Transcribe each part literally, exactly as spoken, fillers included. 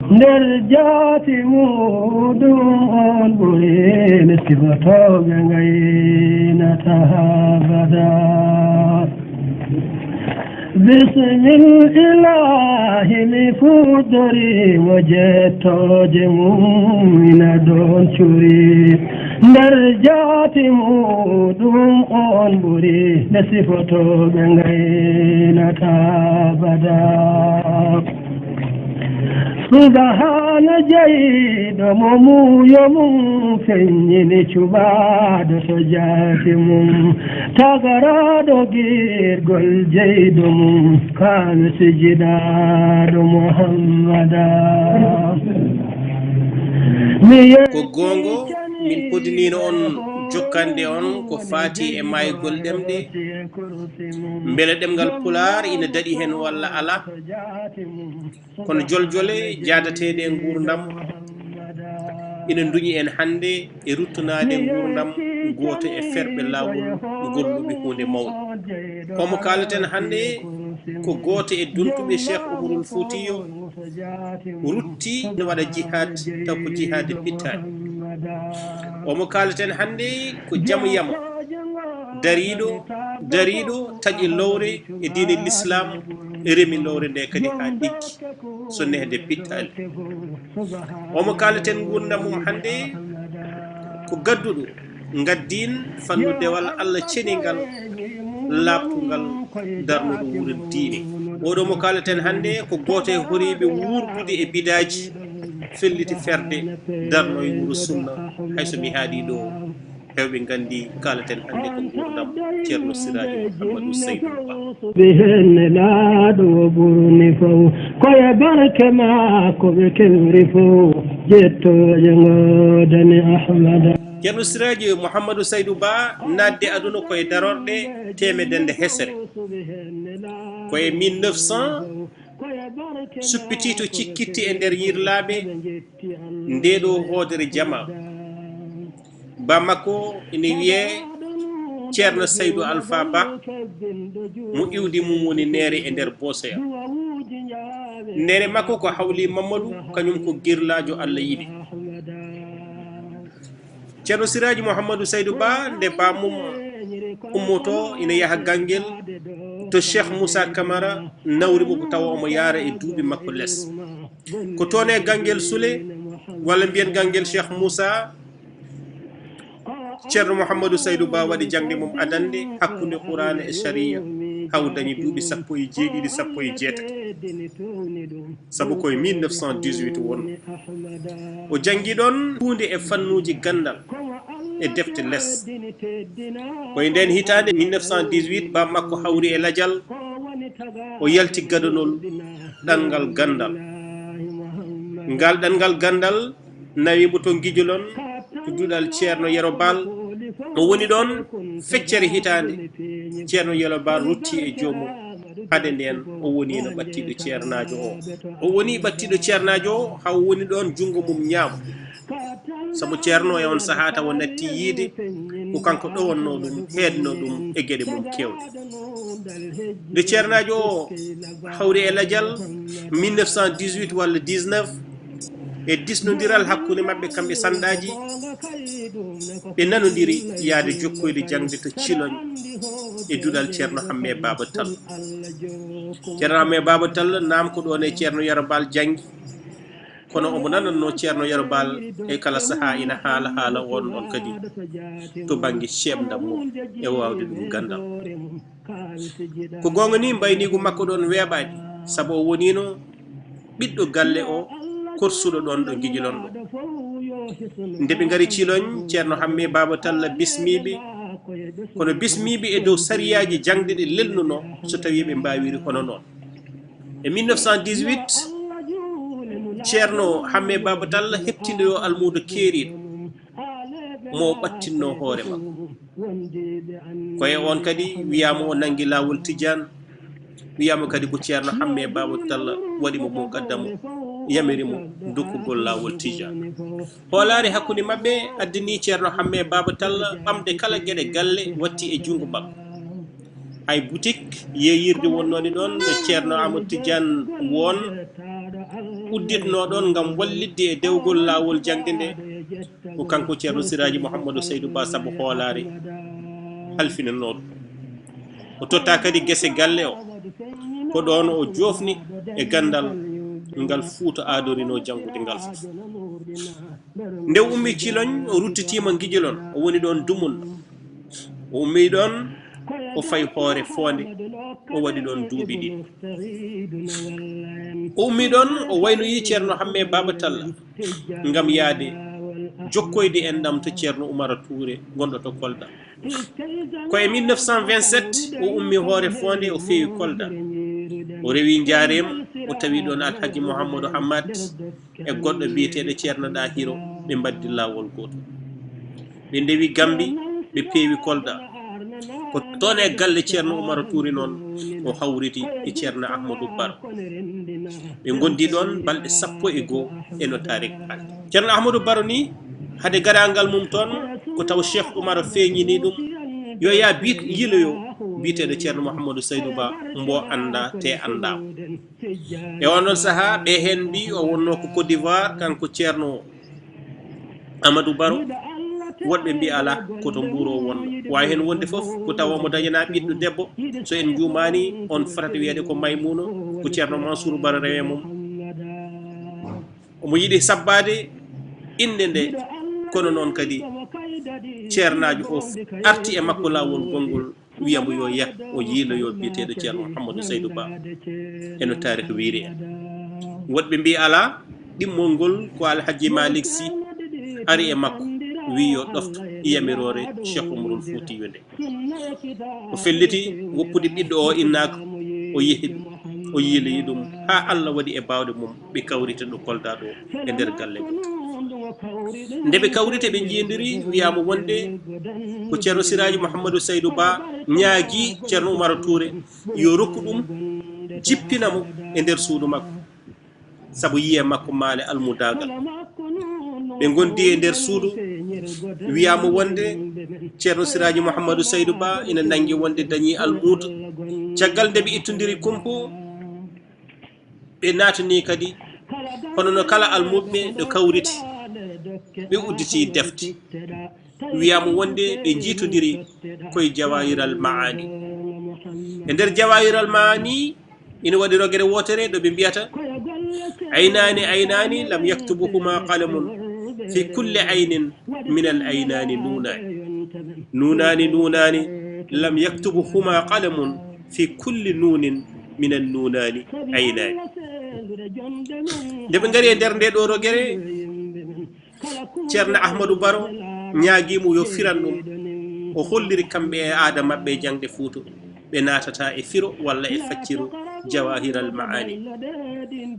Nder jaati muuɗum on ɓuri ne sifotooɓe ngaynata abada. Bismillahi mi fuɗɗori mo jettooje mum ina ɗon curi. Nder jaati muuɗum on ɓuri ne sifotooɓe ngaynata abada. Subahana jeyɗo mo muuyo mum feññini cuɓaaɗo to jaati mum, tagaraaɗo giirgol jeyɗo mum, kaami sijidaaɗo Muhammada. Mi Ko goonga, min podiniino on jokkande on ko faati e maayugol ɗemɗe. Mbele ɗemngal Pulaar ina daɗi heen walla alaa? Kono joljole jaadateeɗe e nguurndam ina nduñi en hannde e ruttunaade nguurndam gooto e ferɓe laawol golluɓe huunde mawɗe. Omo kaalaten hannde ko gooto e duntuɓe Cheikh Umarul Fuutiyo, rutti ina waɗa jihaad, taw ko jihaade pittaali. Omo kaalaten hannde ko jamo yamo, dariiɗo, dariiɗo taƴi lowre e diine Lislaam, remi lowre nde kadi haa ɗiggi, so nehde pittaali. Omo kaalaten nguurndam mum hannde ko gadduɗo ngaddiin fannu dewal Allah ceningal, laaɓtungal, darnuɗo wuro diine. Oɗo mo kaalaten hannde ko gooto e horiiɓe wuurdude e bidaaji, felliti ferde, darno e wuro sunna. Hayso mi haaɗi ɗo, heewɓe nganndi kaalaten hannde ko nguurndam Ceerno Siraaji Muhammadu Saydu Ba. Ɓe heen nelaaɗo o ɓurni fof, ko e barke makko ɓe kewri fof, jettooje ngoodani Ahmada. Ceerno Siraaji Muhammadu Saydu Ba naatde aduna ko e darorɗe teemedere hesere. Ko e mille neuf cent suppitii to cikkitti e nder yirlaaɓe ndee ɗoo hoodere jamaa. Ba makko ina wiyee Ceerno Saydu Alfa Ba, mo iwdi mum woni Neere e nder Boosoya. Neere makko ko Hawli Mammadu, kañum ko girlaajo Allah yiɗi. Ceerno Siraaji Muhammadu Saydu Ba, nde ba mum ummotoo ina yaha Ganngel to Cheikh Moussa Camara, nawri mo ko tawa omo yaara e duuɓi makko les. Ko toon e Ganngel Sule, walla mbiyen Ganngel Cheikh Moussa, Ceerno Muhammadu Saydu Ba waɗi jaŋde mum adannde hakkunde Quraana e Sariya, haa o dañi duuɓi sappo e jeeɗiɗi, sappo e jeetati. Sabu ko e mille neuf cent dix-huit won. O janngi ɗoon huunde e fannuuji ganndal e defte les. Ko e ndeen hitaande mille neuf cent dix-huit, ba makko hawri e lajal, o yalti gadanol ɗanngal ganndal. Ngal ɗanngal ganndal nawi mo to Ngijolon, to duɗal Ceerno Yero Baal. O woni ɗoon feccere hitaande. Ceerno Yero Baal rutti e joomum. Hade ndeen, o woniino ɓattiiɗo ceernaajo o. O woni ɓattiiɗo ceernaajo o, haa o woni ɗoon junngo mum ñaamo. Sabu Ceerno e oon sahaa tawa natti yiyde ko kanko ɗowannoo ɗum, heednoo ɗum e geɗe mum keewɗe. Nde ceernaajo o hawri e lajal mille neuf cent dix-huit walla dix-neuf, e diisnondiral hakkunde maɓɓe kamɓe sanɗaaji, ɓe nanondiri yahde jokkoyde jaŋde to Ciloñ e duɗal Ceerno Hammee Baaba Tall. Ceerno Hammee Baaba Tall naam ko ɗoon e Ceerno Yero Baal janngi, kono omo nanannoo Ceerno Yero Baal e kala sahaa ina haala haala oon ɗoon kadi to bannge ceeɓndam mum e waawde ɗum ganndal. Ko goonga ni, mbayniigu makko ɗoon weeɓaani, sabu o woniino ɓiɗɗo galle o, korsuɗo ɗoon ɗo Ngijilon ɗo. Nde ɓe ngari Ciloñ, Ceerno Hammee Baaba Talla bismii ɓe, kono bismii ɓe e dow sariyaaji jaŋde ɗe lelnunoo, so tawii ɓe mbaawiri hono noon. E mille neuf cent dix-huit, Ceerno Hammee Baaba Talla heɓtini ɗo almuudo keeriiɗo, mo o ɓattinnoo hoore makko. Ko e oon kadi wiyaama o nanngi laawol Tijaan, wiyaama kadi ko Ceerno Hammee Baaba Talla waɗi mo muqaddamu, yamiri mo dokkugol laawol Tijaan. Hoolaare hakkunde maɓɓe addani Ceerno Hammee Baaba Talla ɓamde kala geɗe galle watti e junngo makko. Hay butik yeeyirde wonnoo ɗoon ɗo Ceerno Amadou Tidiane won, udditnoo ɗoon ngam wallitde e dewgol laawol jaŋde nde, ko kanko Ceerno Siraaji Muhammadu Saydu Ba, sabu hoolaare halfinanooɗo. O totta kadi gese galle o, ko ɗoon o joofni e ganndal ngal Fuuta aadorinoo janngude ngal fof. Nde o ummii Ciloñ, o ruttitiima Ngijilon, o woni ɗoon dumunna. O ummii ɗoon, o fayi Hoore Foonde, o waɗi ɗoon duuɓi ɗiɗi. O ummii ɗoon, o waynoyii Ceerno Hammee Baaba Talla ngam yahde jokkoyde enɗam to Ceerno Umara Tuure gonɗo to Kolda. Ko e mille neuf cent vingt-sept o ummii Hoore Foonde, o feewi Kolda. O rewi Njaareem, o tawi ɗoon Alhaji Muhammadu Hammad e goɗɗo biyeteeɗo Ceerno Ɗaahiro, ɓe mbaɗdi laawol gootol. Ɓe ndewi Gambi, ɓe peewi Kolda. Ko toon e galle Ceerno Umar Tuuri noon o hawriti e Ceerno Ahmadu Baro. Ɓe ngondi ɗoon balɗe sappo e goo e no taariik haaldi. Ceerno Ahmadu Baro ni, hade garaangal mum toon, ko taw Cheikh Umar feeñini ɗum, yo yaa bi-, yiiloyo biyeteeɗo Ceerno Mouhamadou Saydou Ba, mbo anndaa te anndaama. E oon ɗoon sahaa, ɓe heen mbii o wonnoo ko Côte d'Ivoire, kanko Ceerno Amadou Baro, woɗɓe mbii alaa, ko to Mbuur o wonnoo. Waawi heen wonde fof, ko tawa omo dañanaa ɓiɗɗo debbo, so en njuumaani, on fotata wiyeede ko Maymuuna, ko Ceerno Mansour Baro rewi mum. Omo yiɗi sabbaade innde nde, kono noon kadi ceernaajo o arti e makko laawol gonngol, wiya mo yo yah o yiiloyo biyeteeɗo Ceerno Mouhamadou Saydou Ba, e no taarikh wiiri en. Woɗɓe mbii alaa, ɗimmol ngol ko Alhaji Malick Sy ari e makko, wii yo ɗofto yamiroore Cheikh Oumarul Foutiyou nde. O felliti woppude ɓiɗɗo o innaaka, o yehi, o yiiloyi ɗum haa Allah waɗi e baawɗe mum ɓe kawrita ɗo Kolda ɗo e nder galle goo. Nde ɓe kawrita ɓe njiyondiri, wiyaama wonde ko Ceerno Siraaji Mouhamadou Saydou Ba ñaagii Ceerno Oumar Touré yo rokku ɗum jippina mo e nder suudu makko, sabu yiye makko maale almudaagal. Ɓe ngondi e nder suudu, wiyaama wonde Ceerno Siraaji Mouhamadou Saydou Ba ina nanngi wonde dañii almuudo. Caggal nde ɓe ittondiri kumpo, ɓe naatani kadi, kono no kala almuɓɓe ɗo kawriti, ɓe udditi defte. Wiyaama wonde ɓe njiitondiri koye Jawahir al Maani. E nder Jawahir al Maani, ina waɗi rogere wootere ɗo ɓe mbiyata: "Aynaani, aynaani, lam yaktubuhuma qalamun, fi kulli aynin min al aynaani nuunaani. Nuunaani, nuunaani, lam yaktubuhuma qalamun, fi kulli nuunin min an nuunaani aynaani." Nde ɓe ngari e nder nde ɗo rogere, Ceerno Ahmadou Baro ñaagii mo yo firan ɗum. O holliri kamɓe e aada maɓɓe e jaŋde Fuuta, ɓe naatata e firo walla e facciro Jawahir al Maani.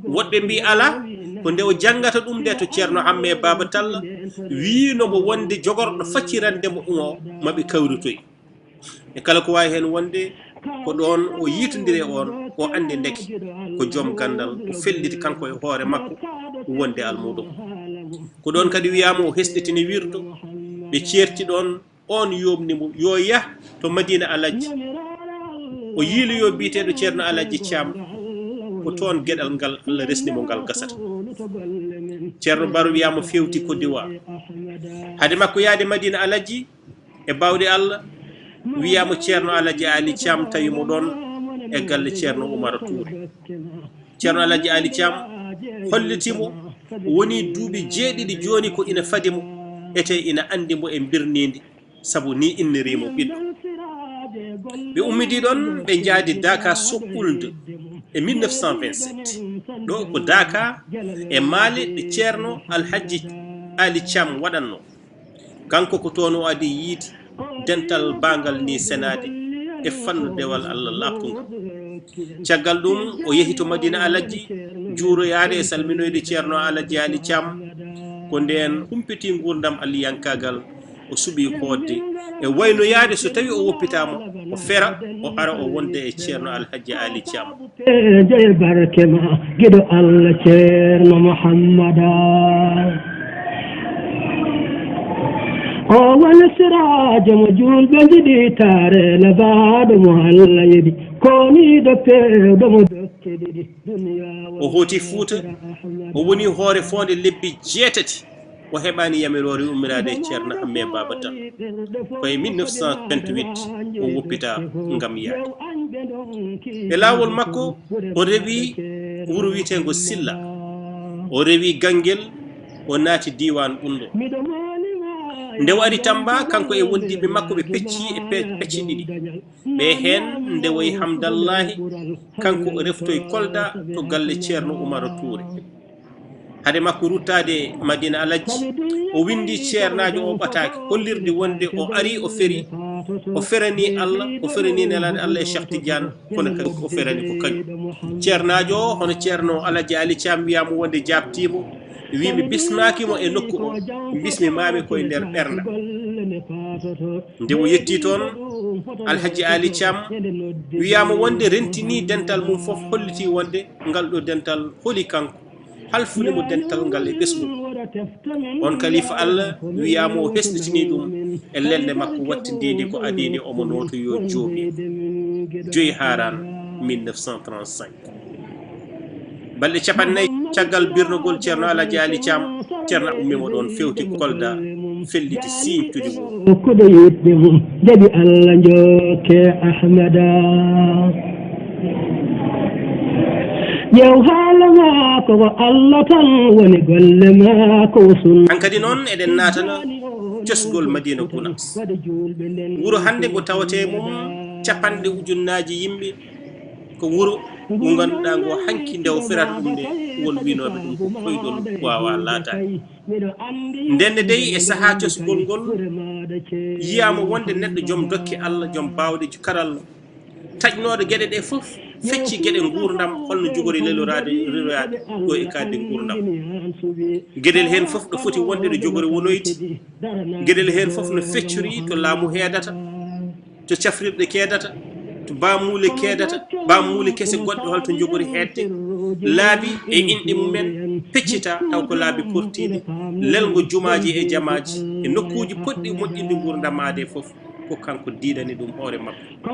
Woɗɓe mbii alaa, ko nde o janngata ɗum nde to Ceerno Hammee Baaba Talla wiino mo wonde jogorɗo faccirande mo o, ma ɓe kawritoy. E kala ko waawi heen wonde, ko ɗoon o yiitondiri e oon, o anndi ndeke ko joom ganndal, o felliti kanko e hoore makko wonde almuudo. Ko ɗoon kadi wiyaama o hesɗitini wirdo, ɓe ceerti ɗoon, oon yooɓni mo yo yah to Madina Alajji, o yiiloyo biyeteeɗo Ceerno Alajji Caam, ko toon geɗal ngal Allah resni mo ngal gasata. Ceerno Baro wiyaama feewti Côte d'Ivoire. Hade makko yahde Madina Alajji, e baawɗe Allah, wiyaama Ceerno Alhaji Ali Caam tawi mo ɗoon e galle Ceerno Oumar Touré. Ceerno Alhaji Ali Caam holliti mo, wonii duuɓi jeeɗiɗi jooni ko ina fadi mo, ete ina anndi mo e mbirniindi, sabu ni inniri mo ɓiɗɗo. Ɓe ummidii ɗoon, ɓe njaadi Daaka Soɓɓulde e mille neuf cent vingt-sept. Ɗo ko Daaka e maale ɗe Ceerno Alhaji Ali Caam waɗannoo. Kanko ko toon o adi yiide dental baangal ni senaade e fannu dewal Allah laaɓtungal. Caggal ɗum, o yehi to Madina Alajji, juuroyaade e salminoyde Ceerno Alajji Ali Caam. Ko ndeen humpiti nguurndam aliyankaagal, o suɓi hootde e waynoyaade so tawi o woppitaama, o fera, o ara o wonde e Ceerno Alhaji Ali Caam. Jey barke ma, giɗo Allah Ceerno Muhammada. O woni siraajo mo juulɓe njiɗi, taare labaaɗo mo Allah yiɗi, kooniiɗo peewɗo mo dokke ɗiɗi. Duniya o hooti Fuuta, o woni hoore foonde lebbi jeetati, o heɓaani yamiroore ummiraade e Ceerno Ammee Baaba Tan. Ko e mille neuf cent vingt-huit o woppitaa ngam yahde. E laawol makko, o rewi wuro wiyeteengo Silla, o rewi Ganngel, o naati diiwaan Ɓunndu. Nde o ari Tamba, kanko e wondiiɓe makko, ɓe pecci e pe-, pecce ɗiɗi. Ɓe heen ndewoyi Hamdallaahi, kanko o reftoyi Kolda to galle Ceerno Umar Tuure. Hade makko ruttaade Madina Alajji, o winndi ceernaajo o ɓataake, hollirde wonde o ari, o feri, o ferani Allah, o ferani Nelaaɗo Allah e Cheikh Tidiane, kono kadi o ferani ko kañum. Ceernaajo o, hono Ceerno Alhaji Ali Thiam, wiyaama wonde jaabtiimo, wi mi bismaaki mo e nokku o, bismimaami koye nder ɓernda. Nde o yettii toon, Alhaji Ali Thiam wiyaama wonde rentinii dental mum fof, hollitii wonde ngal ɗo dental holi kanko, halfuni mo dental ngal e ɓesngu. On kalifa Allah wiyaama o hesɗitinii ɗum e lelnde makko wattindiinde ko adii nde omo nootoyoo joomi. Joyi Haaraan, mille neuf cent trente-cinq. Balɗe cappannayi caggal birnogol Ceerno Alhaji Ali Thiam, Ceerno ummii mo ɗoon, fewti Kolda, felliti siiñtude mum. Kuɗo yiɗde mum, jaɓi Allah njokke Ahmada. Ƴeew haala maako ko Allah tan woni golle maako o sunna. Hankadi noon eɗen naatana cosgol Madina Gunaas. Wuro hannde ngo tawetee mum capanɗe ujunnaaji yimɓe. Ko wuro ngo ngannduɗaa ngo hanki nde o ferata ɗum nde, won wiynooɓe ɗum ko koyɗol waawaa laataade. Ndenne dey e sahaa cosgol ngol, yiyaama wonde neɗɗo joom dokke Allah, joom baawɗe, karalla, taƴnooɗo geɗe ɗe fof, fecci geɗe nguurndam, holno jogori leloraade, reloyaade ɗo e kaaɗdi nguurndam. Geɗel heen fof ɗo foti wonde ɗo jogori wonoyde. Geɗel heen fof no feccori to laamu heedata, to cafrirɗe keedata, to baamuule keedata, baamuule kese goɗɗe holto njogori heedde, laabi e inɗe mumen peccita, taw ko laabi portiiɗi, lelngo jumaaji e jamaaji, e nokkuuji potɗi moƴƴinde nguurndam aadee fof, ko kanko diidani ɗum hoore makko.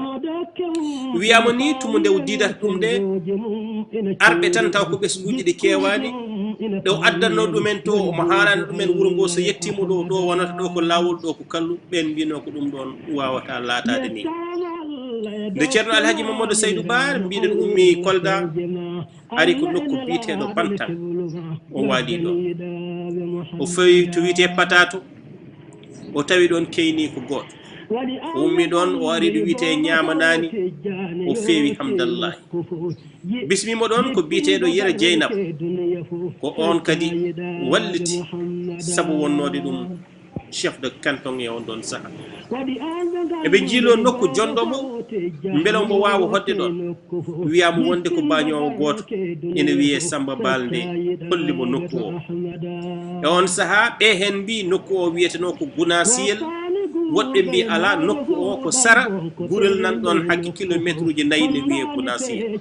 Wiyaama ni, tuma nde o diidata ɗum nde, arɓe tan taw ko ɓesnguuji ɗi keewaani, ɗo addannoo ɗumen to, omo haalana ɗumen wuro ngo, so yettiima ɗo, ɗo wonata, ɗo ko laawol, ɗo ko kallu, ɓeen mbiyno ko ɗum ɗoon waawataa laataade ni. Nde Ceerno Alhaji Mamadou Saydou Ba, mbiɗen, ummii Kolda, ari ko nokku biyeteeɗo Bantan, o waali ɗo. O fawi to wiyetee Patato, o tawi ɗoon keyni ko gooto. O ummii ɗoon, o ari ɗo wiyetee Ñaamanaani, o feewi Hamdallahi. Bismiima ɗoon ko biyeteeɗo Yero Jeynaba, ko oon kadi walliti sabu wonnoode ɗum chef de canton e on ɗoon sahaa. Eɓe njiiloo nokku jonɗo mo, mbele omo waawa hoɗde ɗoon. Wiyaama wonde ko baañoowo gooto, ene wiyee Samba Balde, holli mo nokku o. E on sahaa, ɓe heen mbii nokku o wiyetenoo ko Gunaasiyel, woɗɓe mbii alaa, nokku o ko sara, gurel nan ɗoon hakke kilomeetruuji nayi, ne wiyee Gunaasiyel.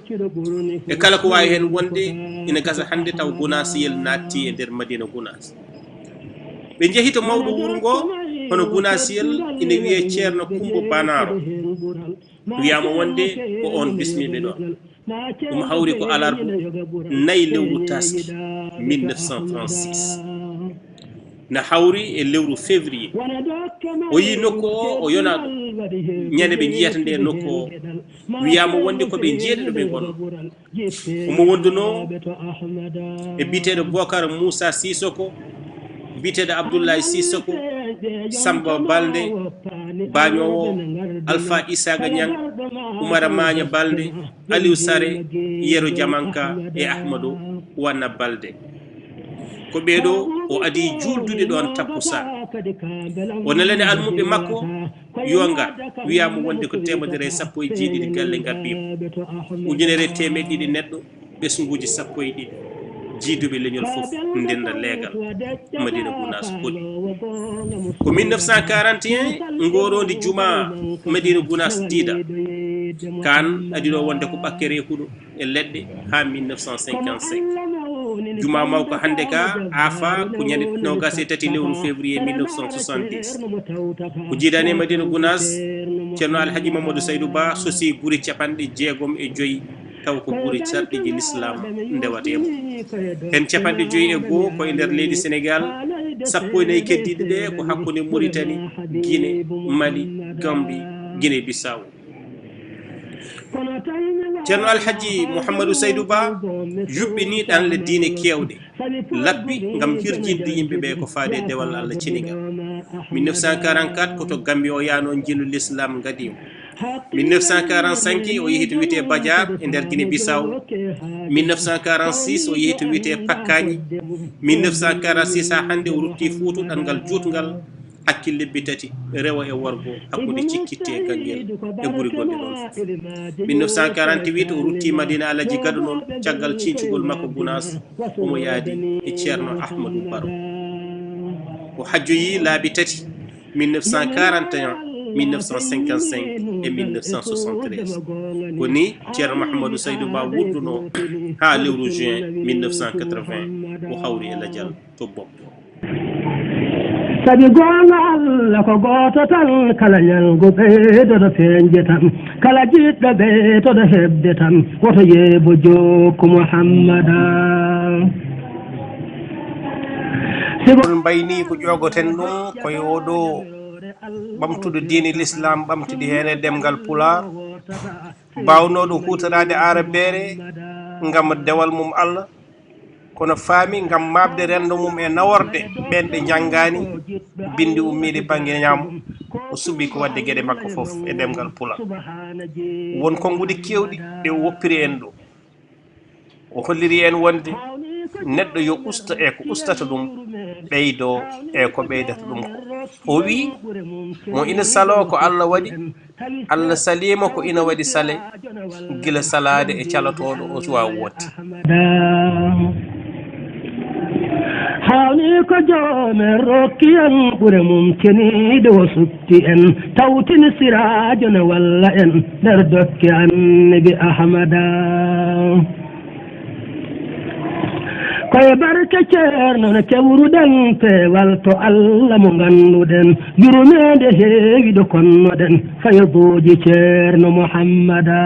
E kala ko waawi heen wonde, ene gasa hannde taw Gunaasiyel naatti e nder Madina Gunaas. Ɓe njehi to mawɗo wuro ngo, hono Gunaasiyel, ine wiyee Ceerno Kumba Banaaro. Wiyaama wonde ko oon bismiiɓe ɗoon. Ɗum hawri ko alarba nayi lewru taaski mille neuf cent trente-six. Na hawri e lewru février. O yii nokku o, o yona ɗum. Ñande ɓe njiyata nde nokku o, wiyaama wonde ko ɓe njeeɗiɗo ɓe ngonno. Omo wondunoo e biyeteeɗo Bokar Moussa Sissoko, biyeteeɗo Abdoulaye Sissoko, Samba Balde, baañoowo Alpha Isaaga Ñang, Umara Maaña Balde, Aliou Sare, Yero Jamanka e Ahmadou Wanna Balde. Ko ɓee ɗoo o adii juuldude ɗoon takkusaan. O nelani almuɓɓe makko yo ngar, wiyaama wonde ko teemedere e sappo e jeeɗiɗi galle ngabbiima. Ujunere e teemeɗɗe ɗiɗi neɗɗo, ɓesnguuji sappo e ɗiɗi jiiduɓe leñol fof ndennda leegal Madina Gunaas hoɗi. Ko mille neuf cent quarante et un ngoroondi jumaa Madina Gunaas diida. Kaan adii ɗo wonde ko ɓakkere huɗo e leɗɗe haa mille neuf cent cinquante-cinq. Juma mawka hannde ka, afa ko ñande noogas e tati lewru février mille neuf cent soixante-dix. Ko jiidaani e Madina Gunaas, Ceerno Alhaji Mamadou Saydou Ba sosi gure capanɗe jeegom e joyi, taw ko gure sarɗiiji Lislaam ndewata e mum. Heen capanɗe joyi e goo ko e nder leydi Senegaal, sappo e nayi keddiiɗe ɗe ko hakkunde Moritani, Gine, Mali, Gambi, Gine Bissau. Ceerno Alhaji Mouhamadou Saydou Ba yuɓɓini ɗanle diine keewɗe, labbi ngam hirjinde yimɓe ɓe ko faade e dewal Allah cenigal. Mille neuf cent quarante-quatre ko to Gambi o yaano njiilu Lislaam ngadi mo. Mille neuf cent quarante-cinq o yehi to wiyetee Badiar e nder Guinée Bissau. Mille neuf cent quarante-six o yehi to wiyetee Pakkañi. Mille neuf cent quarante-six haa hannde o rutti Fuuta ɗanngal juutngal. Hakkil lebbi tati, rewo e worgo, hakkunde Cikkitte e Ganngel e gure gonɗe ɗon fof. Mille neuf cent quarante-huit o rutti Madina Alaji Gado noon, caggal cincugol makko Gunaas, omo yaadi e Ceerno Ahmadou Baro. O hajjoyi laabi tati, mille neuf cent quarante et un, mille neuf cent cinquante-cinq e mille neuf cent soixante-treize. Ko ni Ceerno Mahamadou Saydou Ba wuurduno haa lewru juin mille neuf cent quatre-vingts, o hawri e lajal to Boppo. Sabi goonga Allah ko gooto tan, kala ñalngu ɓeydoɗo feeñde tan, kala jiɗɗo ɓeydoɗo heɓde tan, woto yeebu jokku Muhammada. Sigo on mbayni ko ƴoogoten ɗum koye oɗo ɓamtuɗo diine l'islam ɓamtuɗi heen e ɗemngal Pulaar, baawnooɗo huutoraade aarabeere ngam dewal mum Allah, kono faami ngam maɓde renndo mum e naworde ɓeen ɓe njanngaani binndi ummiiɗi bannge ñaamo. O suɓii ko waɗde geɗe makko fof e ɗemngal Pulaar. Won konnguɗi keewɗi ɗe o woppiri en ɗo. O holliri en wonde neɗɗo yo usto e ko ustata ɗum, ɓeydo e ko ɓeydata ɗum ko. O wiyi mo ina saloo ko Allah waɗi, Allah saliima ko ina waɗi sale, gila salaade e calotooɗo o suwaa woodde. Hawni ko joomen rokki en ɓure mum ceniiɗo o suɓti en, tawtini siraajo ne walla en nder dokke annabi Ahmada. Koye barke ceerno no kewruɗen peewal to Allah mo ngannduɗen yurmeende heewi ɗo konnoɗen fayduuji ceerno Muhammada.